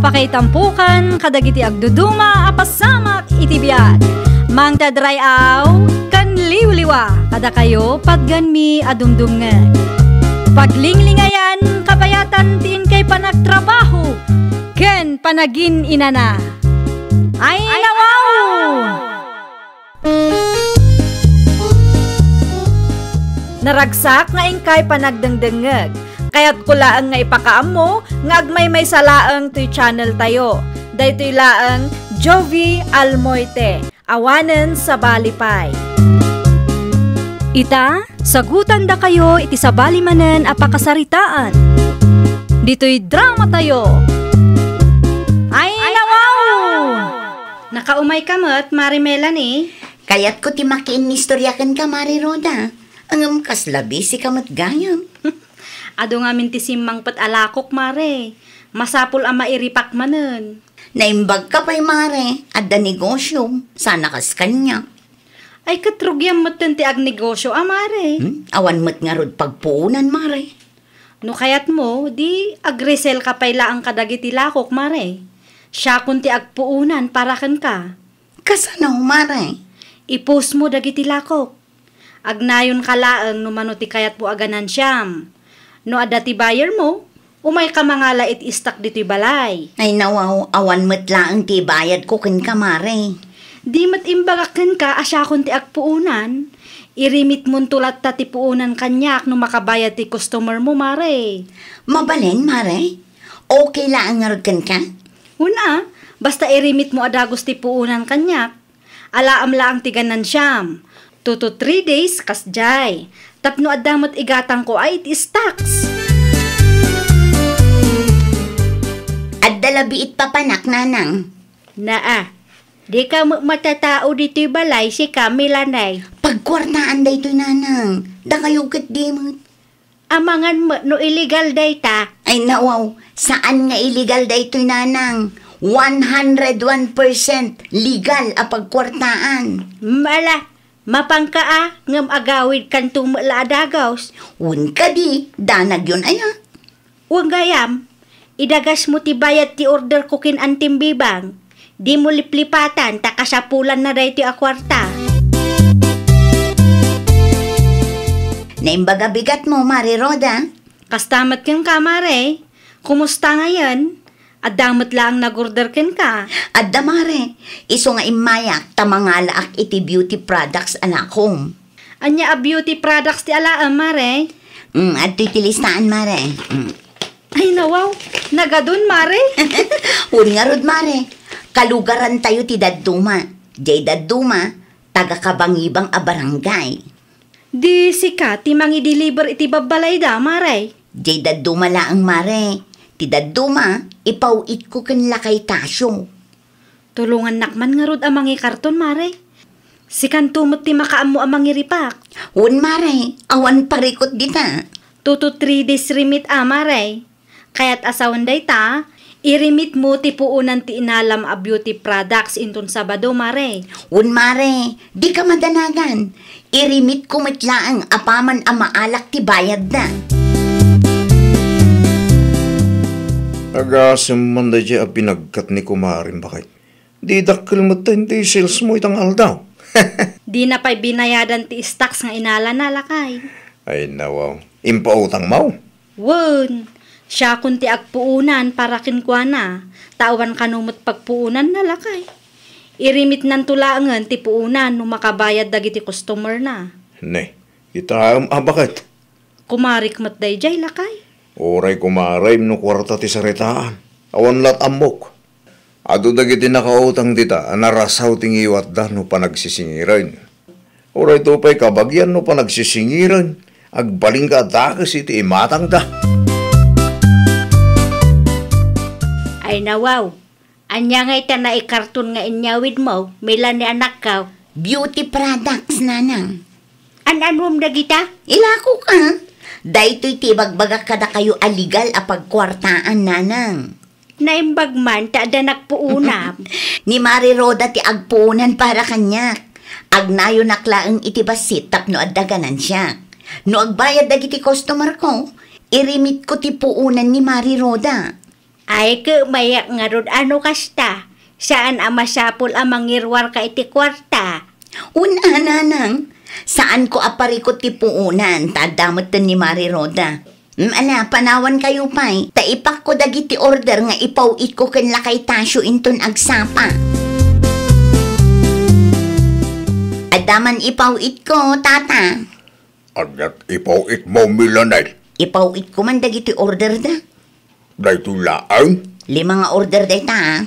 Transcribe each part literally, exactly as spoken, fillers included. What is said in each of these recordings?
Pakaitampokan kadagiti agduduma a pasamak iti biag. Mangted ray-aw ken liwliwa kadakayo patganmi a dumdumngeg. Paglinglingayan, kabayatan ti inkay panagtrabaho ken panagin-inana. Ay, nawaw! Naragsak nga inkay panagdengdengngeg. Kayatko laeng nga ipakaammo nga agmaymaysa laeng toy channel tayo. Daytoy laeng Jovie Almoite, awanen sabali pay. Ita, sagutandakayo iti sabali manen a pakasaritaan. Ditoy drama tayo. Ay, nawaw! Nakaumayka met, Mare Melanie? Kayatko ti makiinnistorya kenka, Mare Rhoda. Ngem kasla busy ka met gayam. Adu ngamin ti simmangpet a lakok, Mare. Masapul a mairipak manen. Naimbagka pay, Mare. Adda negosio. Sana kas kaniak. Ay, ket rugiam metten ti agnegosio a, Mare. Hmm? Awan met ngarud pagpuonan, Mare. No kayatmo, di agresellka pay laeng kadagiti lakok, Mare. Siakon ti agpuonan para kenka. Kasano, Mare? I-postmo dagiti lakok. Agnayonka laeng no mano ti kayatmo a ganansiam. No adda ti buyermo, umayka mangala iti istak ditoy balay. Ay, nawaw, awan met laeng ti ibayadko kenka, Mare. Di met imbagak kenka a siakon ti agpuonan. Irimitmonto latta ti puonan kaniak no makabayad ti customermo, Mare. Mabalin, Mare? Okay laeng ngarud kenka? Wen a, basta irimitmo a dagus ti puonan kaniak. Alaem laeng ti ganansiam. Two to three days, kasdiay. Tapno adda met igatangko a iti stocks. Adda labi it papanak, Nanang. Naa, dika met matatao ditoy balay, sika, Melanie. Pagkuartaan daytoy, Nanang. Dakayo ket di met. Amangan met no illegal dayta. Ay, nawaw, saan nga illegal daytoy, Nanang. One hundred one percent legal a pagkuartaan. Mala, mapanka a, ngem agawidkanto met la a dagus. Wen kadi, danagyon aya. Wen gayam, idagasmo ti bayad ti orderko ken Antim Bibang. Dimo liplipatan ta kasapulanna daytoy a kuarta. Naimbag a bigatmo, Mare Rhoda. Kasta met kenka, Mare. Kumusta ngayen? Adda met laeng nag-order kenka? Adda, Mare. Isu nga immayak ta mangalaak iti beauty products a lakom. Ania a beauty products ti alaem, Mare? Mm, adtoy ti listaan, Mare. Mm. Ay, nawaw. Nagadun, Mare. Wen ngarud, Mare. Kalugarantayo ti dadduma. Diay dadduma, taga-Kabangibang a barangay. Di sika ti mangi-deliver iti babbalayda, Mare? Diay dadduma laeng, Mare. Ti dadduma, ipaw-itko ken lakay Tasio. Tulongannak man ngarud a mangikarton, Mare. Sikanto met ti makaammo a mangiripak. Wen, Mare, awan parikut dita. Two to three days remit a, Mare. Kayat a sawen dayta, irimitmo ti puonan ti inalam a beauty products inton Sabado, Mare. Wen, Mare, dika madanagan. Irimitko met laeng apaman a maalak ti bayadda. Agasem man daydiay a binagkat ni kumarem, baket. Di dakkel metten ti salesmo ita nga aldaw. Dina pay binayadan ti stocks nga inalana, lakay. Ay, nawaw. Impautangmo? Wen, siakon ti agpuonan para kenkuana, ta awan kano met pagpuonanna, lakay. Irimitnanto laengen ti puonan no makabayad dagiti customerna. Ne, kitaem a, baket. Kumarik met daydiay, lakay. Uray kumarem no kuarta ti saritaan. Awan lat ammok. Adu dagiti nakautang dita a narasaw ti ngiwatda no panagsisingiren. Uray to pay kabagian no panagsisingiren, agbalinka a dakes iti imatangda. Ay, nawaw. Ania ngay ta naikarton nga inyawidmo, Melanie anakko? Beauty products, Nanang. An-anuem dagita? Ilakok a. Daytoy ti ibagbagak kadakayo a legal a pagkuartaan, Nanang. Naimbag man ta adda nagpuonam. Ni Mare Rhoda ti agpuonan para kaniak. Agnayonak laeng iti bassit tapno adda ganansiak. No agbayad dagiti customer ko, irimitko ti puonan ni Mare Rhoda. Ay, kemayak ngarud a no kasta. Saan a masapul a mangirwarka iti kuarta. Wen a, nanang. Saanko a parikut ti puonan, ta adda metten ni Mari Roda. Mm, ala, panawankayo pay, ta ipakko dagiti order nga ipaw-itko ken lakay Tasio inton agsapa. Adda man ipaw-itko, tata. Aniat ipaw-itmo, Milanay? Ipaw-itko man dagiti order da. Daytoy laeng? Lima nga order dayta, a.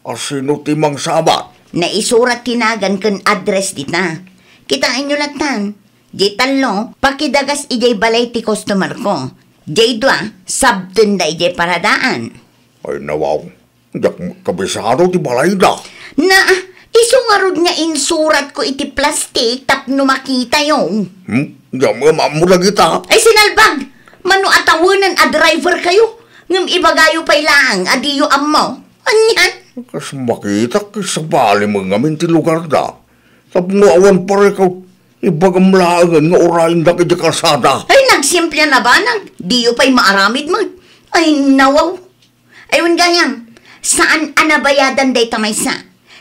A sino ti mangsabat? Naisurat ti nagan ken address dita. Kitaenyo lattan. Diay tallo, pakidagas idiay balay ti customer ko. Diay dua, sabtenda idiay paradaan. Ay, nawaw. Diak kabisado ti balayda. Na, isu ngarud nga insuratko iti plastik tapno makitayo. Hmm? Diak maammo dagita. Ay, sinalbag! Mano a tawenan a driver kayo, ngem ibagayo pay laeng a diyo ammo. Anian? Kas makitak, sabali mo ngamin ti lugar da. Tapno awan parikaw, ibagam laengen nga urayendak iti kalsada. Ay, nagsimple na banag, diyo pay maaramid mo. Ay, nawaw. Ay, wen gayam, saan a nabayadan dayta maysa.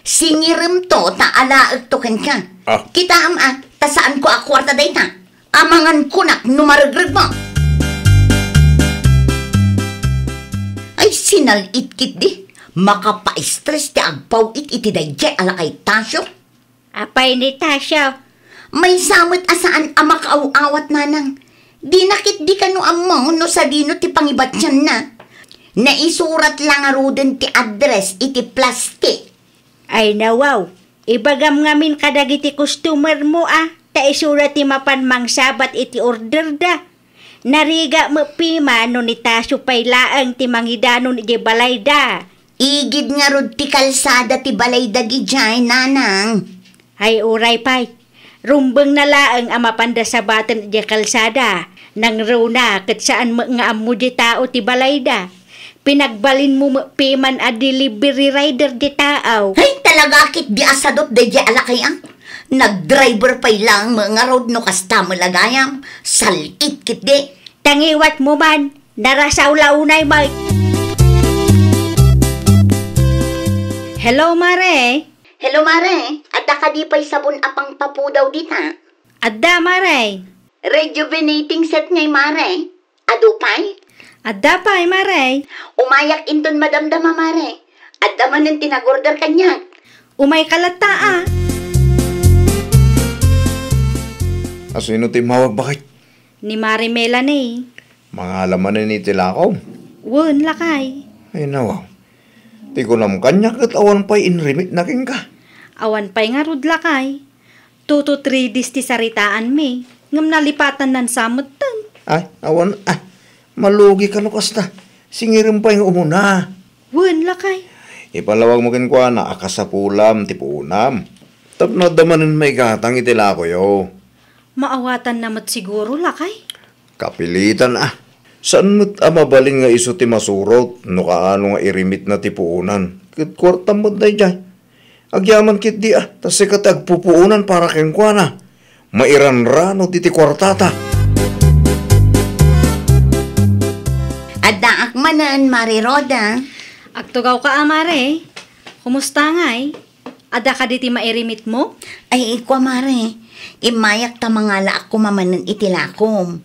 Singiremto ta alaekto kenka. Ah. Kitaem a, ta saanko a kuarta dayta. Amangan kunak no maregreg mo. Ay, sinal-it ketdi. Makapaistres ti agpaw-it iti daydiay a lakay Tasio. Apay ni Tasio? Maysa met a saan a makaaw-awat, nanang. Dina ketdi kano ammo no sadino ti pangibatianna. Naisurat la ngaruden ti address iti plastik. Ay, nawaw. Ibagam ngamin kadagiti customer mo a, ta isuna ti mapan mangsabat iti order da. Narigat met piman no ni Tasio pay laeng ti mangidanon idiay balayda. Igid ngarud ti kalsada ti balay dagidiay, nanang. Ay, uray pay. Rumbeng na laeng a mapanda sabaten idiay kalsada. Nangruna ket saan met nga ammo di tao ti balayda. Pinagbalinmo met piman a delivery rider di tao. Ay, talaga ketdi a sadut daydiay a lakay a. Nagdriver pay laeng met ngarud no kasta met la gayam. Sal-it ketdi. Tangiwat mo man, narasaw la unay, Mike. Hello, Mare. Hello, Mare. Adda kadi pay sabon a pangpapudaw dita? Adda, Mare. Rejuvenating set ngay, Mare. Adu pay? Adda pay, Mare. Umayak inton madamdama, Mare. Adda manen ti nag-order kaniak. Umayka latta, a. Asino ti immawag, baket? Ni Mare Melanie. Mangala manen iti lakom? Wen, lakay. Ay, nawaw. Ti kunam kaniak ket awan pay inrimitna kenka. Awan pay ngarud, lakay. Two to three days ti saritaanmi, ngem nalipatannan sa metten. Ay, awan, ah, malugika no kasta. Singirem pay nga umuna. Wen, lakay. Ipalawagmo kenkuana a kasapulam ti puonam. Tapno adda manen maigatang iti lakoyo. Maawatanna met siguro, lakay? Kapilitan, a. Saan met a mabalin nga isu ti masurot no kaano nga irimitna ti puonan. Ket kuartam met daydiay. Agyaman ketdi, a, ta sika ti agpupuonan para kenkuana. Mairanrano ti, ti kuartata. Addaak manen, Mare Roda. Agtugawka a, Mare. Kumusta ngay? Adda kadi ti mairimit mo? Ay, ikua, Mare. Immayak ta mangalaak koma manen iti lakom.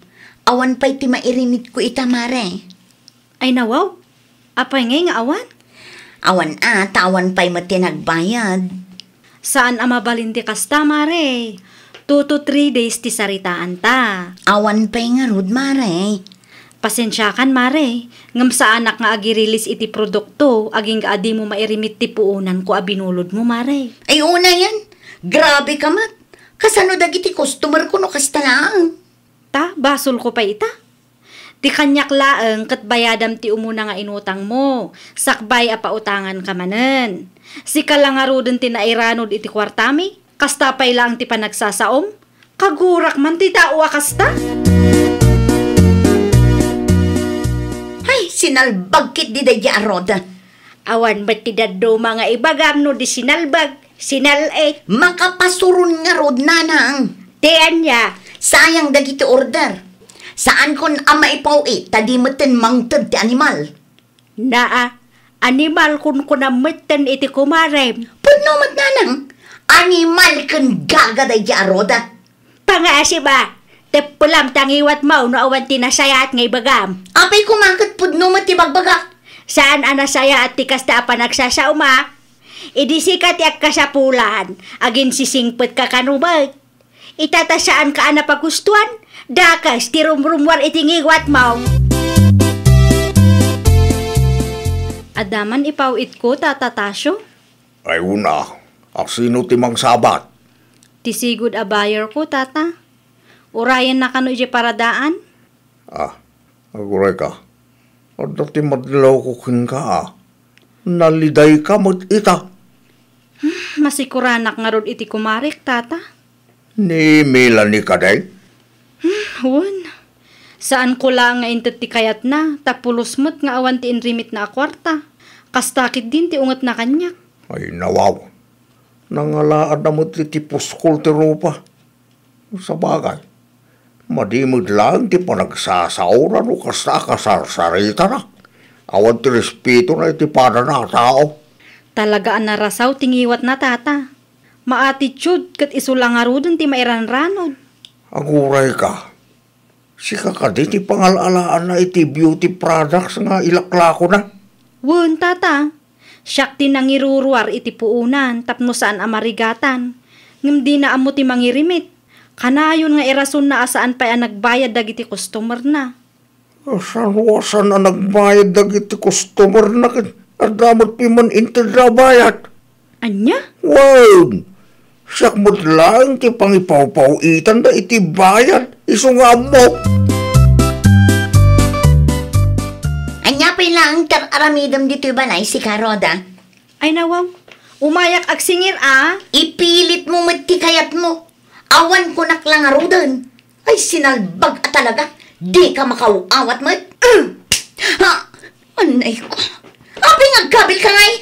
Awan pay ti mairimitko ita, Mare. Ay, nawaw. Apay ngay nga awan? Awan a, ta awan pay met ti nagbayad. Saan a mabalin ti kasta, Mare. Two to three days ti saritaanta. Awan pay ngarud, Mare. Pasensiakan, Mare. Ngem saanak nga agirilis iti produkto, agingga a dimo mairimit ti puonanko a binulodmo, Mare. Ay, unayan. Grabe ka met. Kasano dagiti customer ko no kasta laeng? Ta, basolko pay ita. Ti kaniak laeng ket bayadam ti umuna nga inutangmo, sakbay a pautanganka manen. Sika la ngaruden ti nairanod iti kuartami, kasta pay laeng ti panagsasaom? Kagurak man ti tao a kasta? Hay, sinalbag ketdi daydiay a Roda. Awan met ti dadduma nga ibagam no di sinalbag, sinal-it. Makapasuron ngarud, nanang. Ti ania? Sayang dagiti order. Saankon a maipaw-it ta di metten mangted ti animal. Naa, animal kunkunam metten iti kumarem. Pudno met, nanang. Animal ken gaga daydi a Roda. Pangasim a, teppelam ta ngiwatmo no awan ti nasayaat nga ibagam. Apay koma ket pudno met ti bagbagak? Saan a nasayaat ti kasta a panagsasaom a. Idi sika ti agkasapulan, aginsisingpetka kano met. Ita ta saanka a napagustuan, dakes ti rumrummuar iti ngiwatmo. Adda man ipaw-itko, Tata Tasio? Ay una, asino ti mangsabat? Ti sigud a buyer ko, Tata. Urayenna kano idiay paradaan? Ah, agurayka. Adda ti madlawko kenka, a. Nalidayka met ita. Hmm, masikuranak ngarud iti kumarek, Tata. Ni Melanie kadi? Hmm, wen. Saanko laeng nga inted ti kayatna, ta pulos met nga awan ti inrimitna a kuarta. Kasta ketdin ti ungetna kaniak. Ay, nawaw. Nangalaadna met iti puskol ti rupa. Sabagay, madi met laeng ti panagsasaona no kasta a kasarsaritana. Awan ti respetona iti padana a tao. Talaga a narasaw ti ngiwatna, Tata. Maatitude ket isu la ngaruden ti mairanranod. Agurayka. Sika kadi ti pangal-alaanna iti beauty products nga ilaklakona? Wen, Tata. Siak ti nangiruruar iti puonan tapno saan a marigatan. Ngem dina ammo ti mangirimit. Kanayon nga irasonna a saan pay a nagbayad dagiti customerna. Saan a saan a nagbayad dagiti customerna ket adda met piman inted a bayad? Ania? Wen, siak met laeng ti pangipawpaw-itanda iti bayad, isu nga ammo. Ania pay laeng ti ar-aramidem ditoy balay, sika, Roda? Ay, nawaw. Umayak agsingir a. Ipilitmo met ti kayatmo. Awan kunak la ngaruden. Ay, sinalbag a talaga. Dika makaaw-awat met. Ha? Anay ko. Apay nga agkabilka ngay?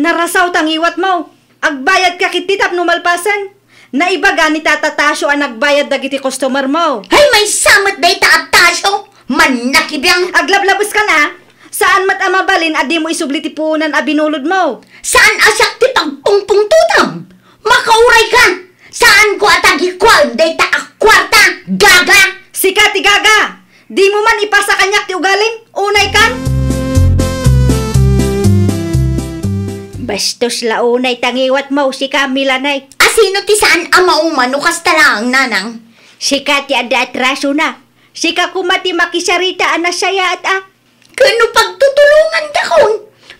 Narasaw ta ngiwatmo. Agbayadka ketdi tapno malpasen. Naibaga ni Tata Tasio a nagbayad dagiti customermo. Ay, maysa met dayta a Tasio. Mannakibiang. Aglablabeska na. Saan met a mabalin a dimo isubli ti puonan a binulodmo. Saan a siak ti pagpungpungtotam? Makauray ka! Saanko a tagikuan dayta a kuarta, gaga! Sika ti gaga! Dimo man ipasa kaniak ti ugalim, unay kan? Bastos la unay ta ngiwatmo, sika, Melanie. Asino ti saan a mauma no kasta laeng, nanang? Sika ti adda atrasona. Sika koma ti makisarita a nasayaat a. Ken no pagtutulongandakon,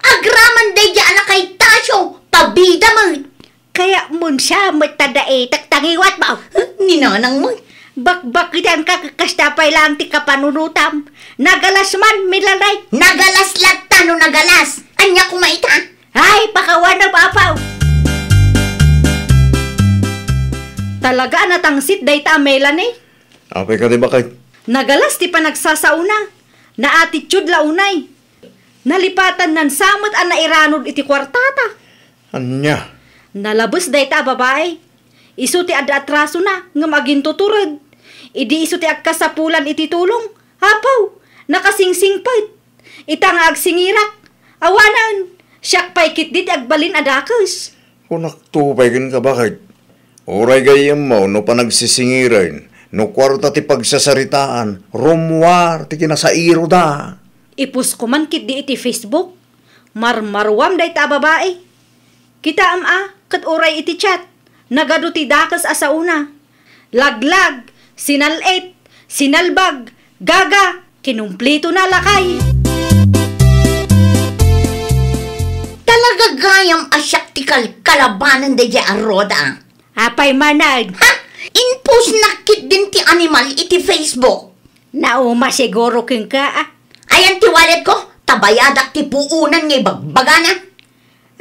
agraman daydi a lakay Tasio, pabida met. Kayatmon sa met ta daitak ta ngiwatmo. Huh? Ni nanang met. Bakbakitanka ket kasta pay laeng ti kapanunotam. Nagalas man, Melanie. Nagalas latta no nagalas. Ania koma ita? Ay, pakawanem, apaw. Talaga a natangsit dayta a Melanie. Apay kadi, baket? Nagalas ti panagsasaona. Naatitude la unay. Nalipatannan sa met a nairanod iti kuartata. Ania? Nalabes dayta a babai. Isu ti adda atrasona ngem agintutured. Idi isu ti agkasapulan iti tulong, apaw, nakasingsingpet. Ita nga agsingirak, awanen, siak pay ketdi ti agbalin a dakes. Kunakto pay kenka, baket. Uray gayyemmo no panagsisingiren, no kuarta ti pagsasaritaan, rummuar ti kinasairoda. Ipost ko man ketdi iti Facebook. Marmaruam dayta a babai. Kitaem a, ket uray iti chat, nagadu ti dakes a saona. Laglag, sinal-it, sinalbag, gaga, kinumpletona, lakay. Talaga gayam a siak ti kalkalabanen daydiay a Roda. Apay manen? Ha? Inpostnak ketdin ti animal iti Facebook. Nauma siguro kenka, a. Ayan ti walletko, ta bayadak ti puonan nga ibagbagana.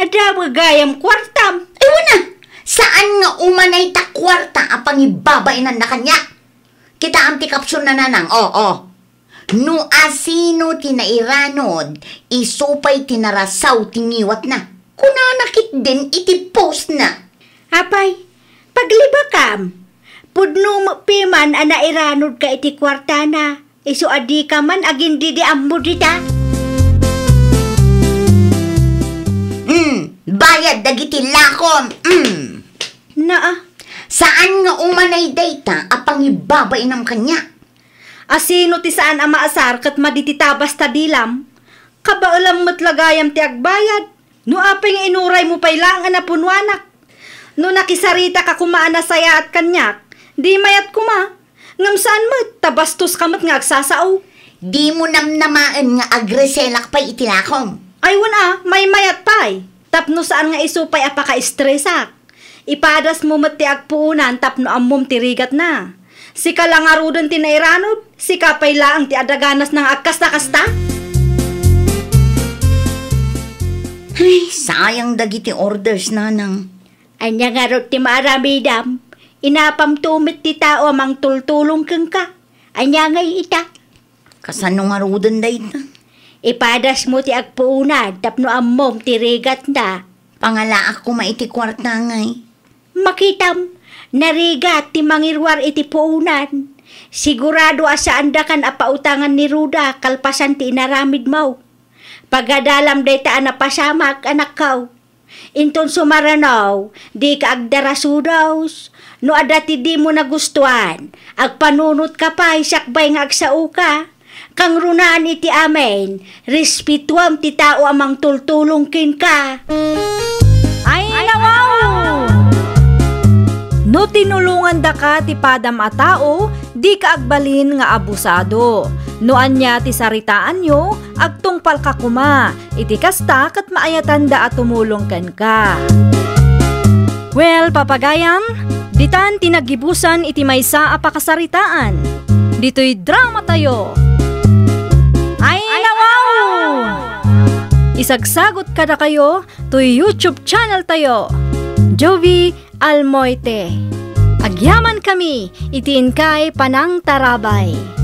Adda met gayam kuartam. Ay, wen a, saan nga umanay ta kuarta a pangibabainanna kaniak? Kitaem ti caption na, nanang, o, o. No asino ti nairanod, isu pay ti narasaw ti ngiwatna. Kunana ketdin iti postna. Apay, paglibakam. Pudno met piman a nairanodka iti kuartana. Isu a dika man agindidi ammo dita. agbayad dagiti lakom. Mm. Naa. Saan nga umanay dayta a pangibabainam kaniak? A sino ti saan a maasar ket madi ti tabas ta dilam? Kabaelam met la gayam ti agbayad. No apay nga inuraymo pay laeng a napunuanak. No nakisaritaka koma a nasayaat kaniak, di mayat koma. Ngem saan met, ta bastoska met nga agsasao. Dimo namnamaen nga agreselak pay iti lakom. Ay, wen a, maymayat pay. Tapno saan nga isu pay a pakaestresak. Ipadasmo met ti agpuonan tapno ammom ti rigatna. Sika la ngaruden ti nairanod, sika pay laeng ti adaganasna nga agkasta-kasta. Ay, sayang dagiti orders, nanang. Ania ngarud ti maaramidam? Inapamto met ti tao a mangtultulong kenka. Ania ngay ita? Kasano ngaruden dayta? Ipadasmo ti agpuonan tapno ammom ti rigatna. Pangalaak koma iti kuarta ngay. Makitam, narigat ti mangiruar iti puonan. Sigurado a saandakan a pautangan ni Ruda kalpasan ti inaramidmo. Pagadalam dayta a napasamak, anakko. Inton sumarano, dika agdarasudos. No adda ti dimo nagustuan, agpanunotka pay sakbay nga agsaoka. Kangrunaan iti amin, respetuam ti tao a mangtultulong kenka. Ay, nawaw! No tinulongandaka ti padam a tao, dika agbalin nga abusado. No ania ti saritaanyo, agtungpalka koma. Iti kasta, ket maayatanda a tumulong kenka. Well, papagayam, ditan ti naggibusan iti maysa a pakasaritaan. Ditoy drama tayo. Ay, nawaw! Isagsagot kadakayo toy YouTube channel tayo, Jovie Almoite. Agyaman kami iti inkay panangtarabay.